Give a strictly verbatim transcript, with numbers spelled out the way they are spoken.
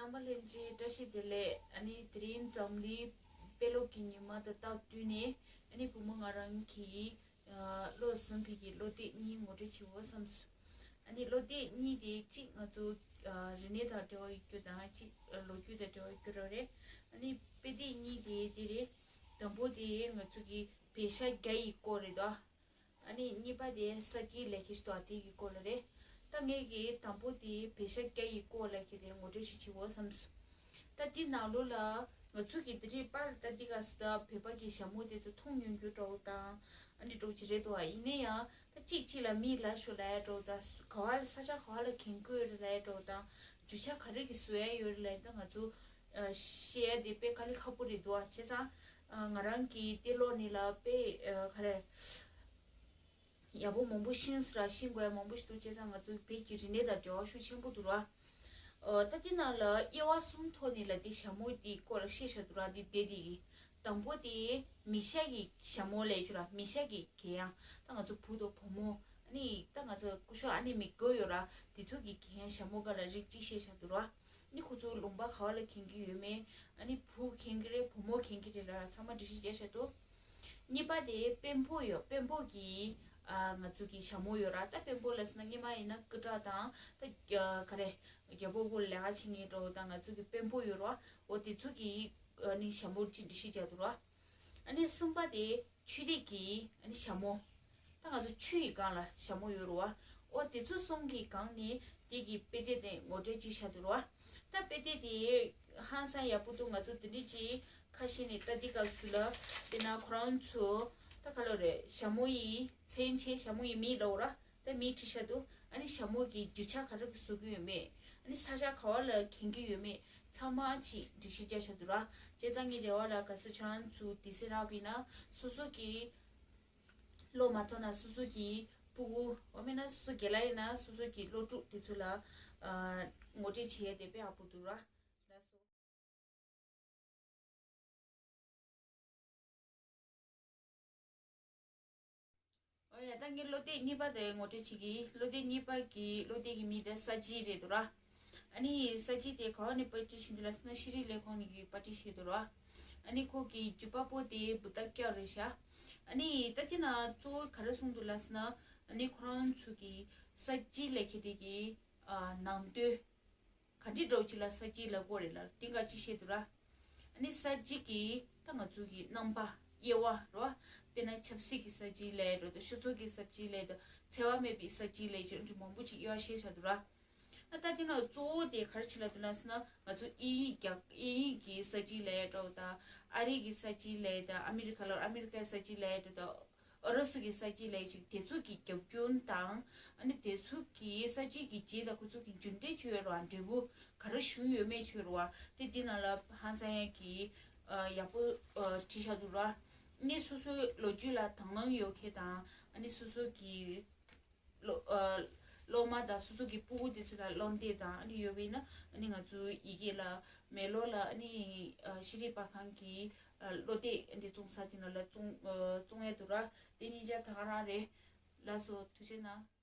རྣམ་པ་ལྷན་རྒྱས་བཀྲ་ཤིས་བདེ་ལེགས། ཨ་ནི་དེ་རིང་འཛམ་གླིང་དཔེ་ཀློག་གི་ཉི་མ་དང་རྟགས་བསྟུན་ནས། ཨ་ནི་བུ་མོ་ང་རང་གིས་ཨ་བློ་བཟང་ཕུན་གྱི་བློ་གཏད་གཉིས་ངོ་སྤྲོད་བྱེད་འོ་བསམས་སོང་། ཨ་ནི་བློ་གཏད་གཉིས་དེ་གཅིག་ང་ཚོ་ཨ་རིག་གནས་དང་འབྲེལ་བ་ཡོད་རྒྱུ་དང་། གཅིག་ཨ་ལོ་རྒྱུས་དང་འབྲེལ་བ་ཡོད་རྒྱུ་རེད། ཨ་ནི་དཔེ་དེབ་གཉིས་དེ་དེ་རེད། དང་པོ་དེ་ང་ཚོ་གི་བེ་ཤ་བརྒྱ་ཡི་སྐོར་རེད་དོ། ཨ་ནི་གཉིས་པ་དེ་ས་དཀྱིལ་ལབ་མཁན་ཞིག་འདུག་དེ་གི་སྐོར་ལ་རེད། ད་ངས་ཀྱིས་དང་པོ་དེ་བེ་ཤ་བརྒྱ་ཡི་སྐོར་ལབ་མཁན་དེ་ངོ་སྤྲོད་ཞིག་བྱེད་འོ་བསམས་སོང་། ད་འདི་ནང་ལོགས་ལ་ང་ཚོ་གི་དེ་རིང་པར་ད་འདི་ག་ས་ད་བོད་པ་གི་ཞྭ་མོ་དེ་ཚོ་མཐོང་མྱོང་རྒྱུ་འདྲ་བོ་དང་། ཨ་ནི་འདྲ་བོ་ཅིག་རེད་འདུག་ཨ་ཡིན་ན་ཡང་ད་གཅིག་གཅིག་ལ་མིག་ལ་ཤོར་ལབ་ཡ་འདྲ་བོ་དང་། ག་བ་ལ་ས་ཆ་ག་བ་ལ་གྱོན་གྱི་ཡོད་རེད་ལབ་ཡ་འདྲ་བོ་དང་། རྒྱུ་ཆ་ག་རེ་གི་བཟོ་ཡ་ཡོད་རེད་ལབ་ཡ། ད་ང་ཚོ་ཨ་ཤེས་ཡ་དེ་དཔེ་དཀའ་ལས་ཁག་པོ་རེད་འདུག་ཨ་བྱས་ཙང་ཨ་ང་རང་གིས་དེ་ཀློག་ནས་ལ་དཔེ་ཨ་ག་རེ། ཡག་པོ་མང་པོ་ཤེས་སོང་ར། ཤེས་དགོས་ཡ་མང་པོ་ཞིག་འདུག་བྱས་ཙང་ང་ཚོ་བོད་ཀྱི་རིག་གནས་དང་འབྲེལ་བ་ཤུགས་ཆེན་པོ་འདུག་ར། ཨོ་ད་དེ་ནང་ལ་དབྱེ་བ་གསུམ་ཐོག་ནས་ལ་དེ་ཞྭ་མོ་དེའི་སྐོར་ལ་བཤད་བཞག་འདུག་ར། དེ་དེ་དེ་གི་དང་པོ་དེ་མི་ཤ་གི་ཞྭ་མོ་ལབ་ཡ་ཅིག་ར། མི་ཤ་གི་གྱོན་ཡ། ད་ང་ཚོ་བུ་དང་བུ་མོ། ཨ་ནི་ད་ང་ཚོ་སྐུ་ཞབས་ཨ་ནེ་མི་དགོས་ཡོད་ར། དེ་ཚོ་གི་གྱོན་ཡ་ཞྭ་མོ་ག་ལ་རིགས་གཅིག་བཤད་བཞག་འདུག་ར། ཨ་ནི་ཁོ་ཚོ་ལུང་པ་ག་བ་ལ་གྱོན་གྱི་ཡོད་མེད། ཨ་ནི་བུ་གྱོན་གྱི་རེད་བུ་མོ་གྱོན་གྱི་རེད་ལ་ཚང་མ་འགྲེལ་བཤད་རྒྱག་བཞག་འདུག་གཉིས་པ་དེ་དཔོན་པོ་ཡོད། དཔོན་པོ་གི་ཨ་ང་ཚོ་གི་ཞྭ་མོ་ཡོད་ར། ད་དཔོན་པོ་ལབ་སོང་ན་སྔོན་མ་ཡིན་ན་སྐུ་དྲག་དང་། ད་ག་རེ་རྒྱལ་པོ་སྐུ་ལས་ཀ་བྱེད་མཁན་འདྲ་བོ་དང་། ང་ཚོ་གི་དཔོན་པོ་ཡོད་ར། འོ་དེ་ཚོ་གི་ཨ་ནི་ཞྭ་མོ་ཅིག་འགྲེལ་བཤད་རྒྱག་འདུག་ར། ཨ་ནི་གསུམ་པ་དེ་ཆོས་རིག་གི་ཨ་ནི་ཞྭ་མོ། ད་ང་ཚོ་ཆོས་ཡི་སྒང་ལ་ཞྭ་མོ་ཡོད་རེད་བ། ཨོ་དེ་ཚོ་གསུམ་གྱི་སྒང་ནས་དེ་གི་དཔེ་དེབ་དེ་ངོ་སྤྲོད་ཅིག་བཞག་འདུག་རེད་བ། ད་དཔེ་དེབ་དེ་ཧང་སང་ཡག་པོ་འདུག་ང་ཚོ་དེ་འདྲ་ཅིག་ཁ་ཤས་ནས་ད་འདི་སྐབས་སུ་ལ་དཔེར་ན་ཁོ་རང་ཚོ་ད་ག་ལབ་རེད། ཞྭ་མོ་ཡི་མཚན་བྱས་ཞྭ་མོ་ཡི་མིང་ལབ་ར། ད་མིང་བྲིས་བཞག་འདུག་ཨ་ནི་ཞྭ་མོ་གི་རྒྱུ་ཆ་ག་རེ་གི་བཟོ་གི་ཡོད་མེད། ཨ་ནི་ས་ཆ་ག་བ་ལ་གྱོན་གི་ཡོད་མེད་ཚང་མ་ཅིག་འགྲེལ་བཤད་རྒྱག་བཞག་འདུག་ར། བྱས་ཙང་ངའི་རེ་བ་ལ་གལ་སྲིད་ཁྱོད་རང་ཚོ་དེ་སེ་རག་པ་ཡིན་ན་སོ་སོ་གི་བློ་མ་ཐོངས་ན་སོ་སོ་གི་སྤུ་གུ་འོ་མེད་ན་སོ་སོ་རྒན་ལགས་ཡིན་ན་སོ་སོ་གི་སློབ་ཕྲུག་དེ་ཚོ་ལ་ཨ་ངོ་སྤྲོད་བྱེད་ཡས་དེ་དཔེ་ཡག་པོ་འདུག་ར། ལགས་སོ། ཨོ་ཡ། ད་ངས་བློ་གཏད་གཉིས་པ་དེ་ངོ་སྤྲོད་བྱེད་ཀྱི། བློ་གཏད་གཉིས་པ་གི་བློ་གཏད་ཀྱི་མིང་དེ་ས་བྱི་རེད་འདུག་ར། ཨ་ནི་ས་བྱི་དེ་ག་བ་ནས་པར་སྐྲུན་བྱས་འདུག་ལབ་ཟེར་ན་ཤེས་རིག་ལས་ཁུངས་ནས་ཀྱི་པར་སྐྲུན་བྱས་འདུག་ར། ཨ་ནི་ཁོ་གི་བརྒྱུད་པ་པོ་དེ་བུ་ཏ་ཀྱག་རེད་ཤག་ཨ་ནི་ད་དེ་ན་གཙོ་བོ་ག་རེ་གསུངས་འདུག་ལབ་ཟེར་ན། ཨ་ནི་ཁོ་རང་ཚོ་གི་ས་བྱི་ལབ་མཁན་དེ་གི་ཨ་ནང་དོན། ག་འདྲ་འདྲ་བོ་ཅིག་ལ་ས་བྱི་ལབ་དགོས་རེད་ལ་དེ་འགའ་ཅིག་བཤད་འདུག་ར། ཨ་ནི་ས་བྱི་གི་ད་ང་ཚོ་གི་རྣམ་པ་དབྱེ་བ་རེད་བ། དཔེར་ན་ཆབ་སྲིད་ཀྱི་ས་བྱི་ལབ་ཡ་འདྲ་བོ་དང་། སྤྱི་ཚོགས་ཀྱི་ས་བྱི་ལབ་ཡ་དང་། འཚེ་བ་མེད་པའི་ས་བྱི་ལབ་ཡ་ཅིག་འདྲ་མང་པོ་ཅིག་དབྱེ་བ་བཤད་བཞག་འདུག་ར། ཨ་ད་དེ་ན་གཙོ་བོ་དེ་ག་རེ་ཅིག་ལབ་འདུག་ལབ་ཟེར་ན། ང་ཚོ་དབྱིན་ཡིག་རྒྱ་དབྱིན་ཡིག་གི་ས་བྱི་ལབ་ཡ་འདྲ་བོ་དང་། ཨ་རི་གི་ས་བྱི་ལབ་ཡ་དང་། ཨ་མི་རི་ཀ་ལ་ཨ་མི་རི་ཀའི་ས་བྱི་ལབ་ཡ་འདྲ་བོ་དང་། ཨུ་རུ་སུ་གི་ས་བྱི་ལབ་ཅིག་དེ་ཚོ་གི་རྒྱབ་སྐྱོར་དང་། ཨ་ནི་དེ་ཚོ་གི་ས་བྱི་གི་རྗེས་ལ་ཁོ་ཚོ་གི་རྒྱུ་འབྲས་ཅིག་ཡོད་རེད་བ། འབྲས་བུ་ག་རེ་བྱུང་ཡོད་མེད་ཅིག་ཡོད་རེད་བ། དེ་དེ་ནང་ལ་ཧང་སང་ཡ་གི་ཨ་ཡག་པོ་ཨ་བྲིས་བཞག་འདུག་ར། ཨ་ནི་སོ་སོའི་ལོ་རྒྱུས་ལ་དང་བླངས་ཡོད་མཁན་དང་། ཨ་ནི་སོ་སོ་གི་སློབ་ཨ་སློབ་མ་དང་སོ་སོ་གི་སྤུ་གུ་དེ་ཚོ་ལ་སློབ་འདེབས་དང་ཨ་ནི་ཡོད་པ་ཡིན་ན། ཨ་ནི་ང་ཚོའི་ཡི་གེ་ལ་མེག་ལོར་ལ་ཨ་ནི་ཨ་ཤེས་རིག་པར་ཁང་གི་ཨ་བློ་གཏད་འདི་བཙོང་ས་དེ་ནང་ལ་བཙོང་ཨ་བཙོང་ཡ་འདུག་ར། དེ་གཉིས་ཆ་ད་ག་རང་རེད། ལགས་སོ། ཐུགས་རྗེ་གནང་།